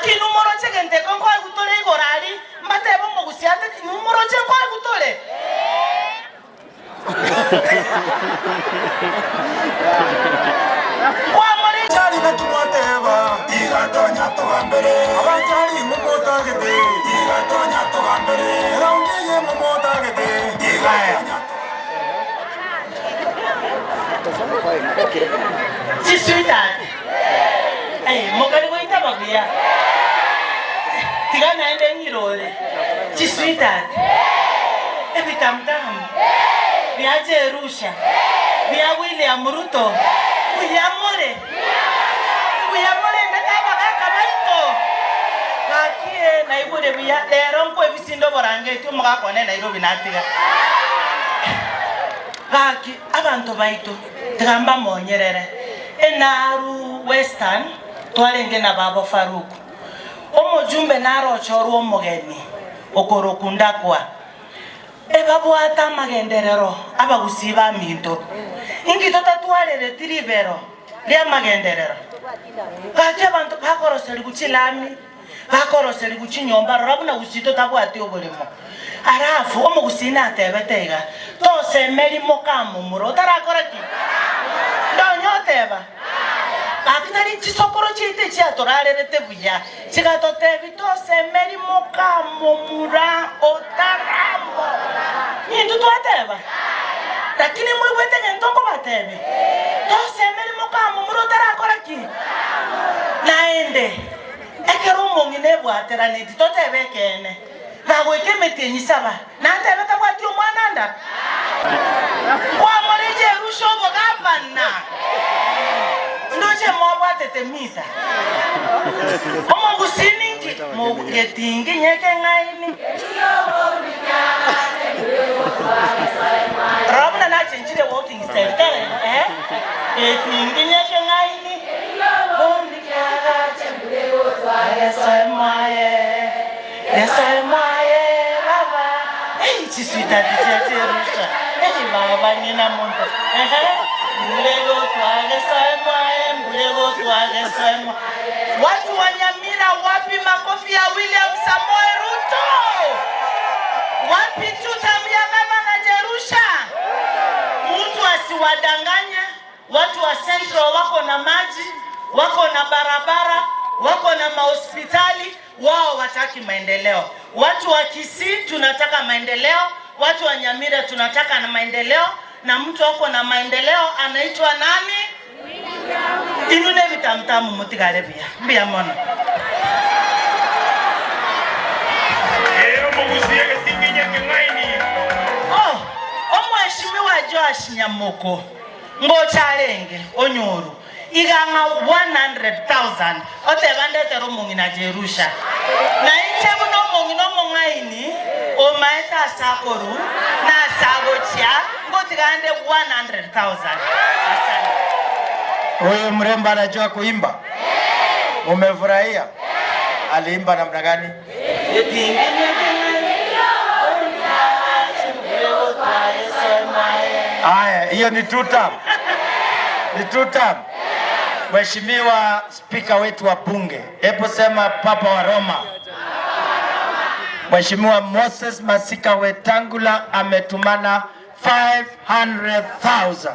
Gaki inwe moroche egento eke nkoegwa tore igoro aria, mbatebe omogusi ande, inwe moroche nkoegwa tore? Nkwamore. Chari naki mwateba, Tiga tonya togambere. Abanchari ng'o motagete, Tiga tonya togambere. Eraundi eye ng'o motagete, Tiga tonya Chisweetheart, eh, mokari goitaba buya. Tiga naende ng'irore. Chisweetheart, ebitamutamu bia Jerusha, bia William Ruto, mbuya more? Mbuya morendete abagaka baito? Gaki eh, naigure buya, rero nkoebisinde oborangeti omogaka one Nairobi natiga. Gaki abanto baito, tiga mbamonyerere. Enaru Western twarenge na babo Farouk. Omojumbe naroche orwe omogeni okorokwa Ndakwa. Ebabwate amagenderero abagusii baminto. Inki totatwarereti ribero ri'amagenderero? Gaki abanto bakoroserigwa chilami, bakoroserigwa chinyomba, rora buna gusii totabwati oboremo. Alafu omogusii natebete iga, tosemeri mokamomura otarakora ki? Nonye oteba, gaki tari chisokoro chiaito echiatorarerete buya, chigatotebi tosemeri mokamomura otaramo. Nintwe twateba, lakini moigwete egento nkobatebia, tosemeri mokamomura otarakora ki? Naende ekero omong'ina ebwateraneti totebe ekeene. Gagoika emetienyi saba, natebe tabwati omwana nda. Nkwamorenge erusha obogavana, ndoche mwabwatete mita. Omogusii ninki? Mogetingi nyekeng'aini. Rora buna nachenchire walking style, tari eh? Getingi nyekeng'aini. Nyasae mwaye baba Ei chiswitati chia Jerusha Ei baba ng'ina monto Ehe Mbure gotwa Nyasae mwaye Mbure gotwa Nyasae mwaye Watu wa Nyamira wapi makofi ya William Samoei Ruto? Wapi tutam ya gavana Jerusha? Mtu asiwadanganye Watu wa Central wako na maji, wako na barabara, wako na mahospitali, wao wataki maendeleo. Watu wa Kisii tunataka maendeleo, watu wa Nyamira tunataka na maendeleo, na mtu ako na maendeleo anaitwa nani? Inwe nebitamutamu mutigare buya. Mbuya mono. Ee, omogusi egetinginye ekeng'aini. Oh, Omweshimiwa Joash Nyamoko. Ngocha arenge onyoru iga ng'a 100,000 oteba ndetere omong'ina Jerusha. Na inche buna omong'ina omong'aini omaete ase akoru na ase agochia ngotiga ande 100,000. Asante. Huyu mrembo anajua kuimba? Mumefurahia? Aliimba namna gani? Haya, hiyo ni two term. Ni two term. Mheshimiwa Spika wetu wa Bunge, hebu sema Papa wa Roma. Mheshimiwa Moses Masika Wetangula ametumana 500,000.